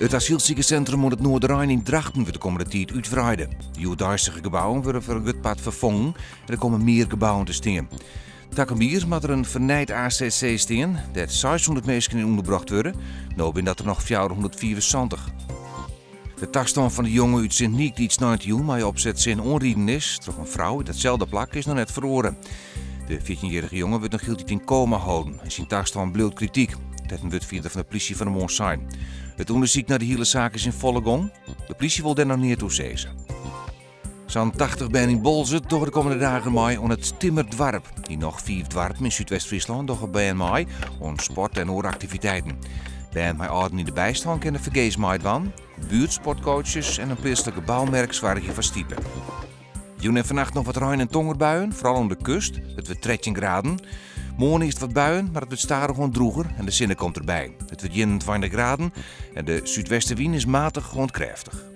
It asylsikerssintrum oan it Noarderein yn Drachten wurdt de kommende tiid útwreide. De hjoeddeistige gebouwen wurde foar in grut part ferfongen en der komme mear gebouwen te stean. Takom jier moat der in fernijd azc stean, dêr't 600 minsken yn ûnderbrocht wurde. No binne dat der noch 475. De tastân fan de jonge út Sint Nyk dy't sneintejûn mei opsetsin oanriden is troch in frou út datselde plak is noch net feroare. De fjirtjinjierrige jonge wurdt noch hieltyd yn koma holden en syn tastân bliuwt krityk. Dat hat in wurdfierder fan de plysje fan 'e moarn sein. It ûndersyk nei de hiele saak is yn folle gong. De plysje wol dêr noch neat oer sizze. Sa'n 80 bern yn Boalsert dogge de kommende dagen mei oan it Timmerdoarp. Yn noch fiif doarpen yn Súdwest-Fryslân dogge bern mei oan sport en oare aktiviteiten. Bern mei âlden yn de bystân kinne fergees meidwaan. Buertsportcoaches en in pleatslike boumerk soargje foar stipe. Jûn en fannacht noch wat rein en tongerbuien, foaral oan de kust. It wurdt 13 graden. Moarn earst wat buien, mar it wurdt stadichoan drûger en de sinne komt derby. It wurdt 21 graden en de súdwestewyn is matich oant krêftich.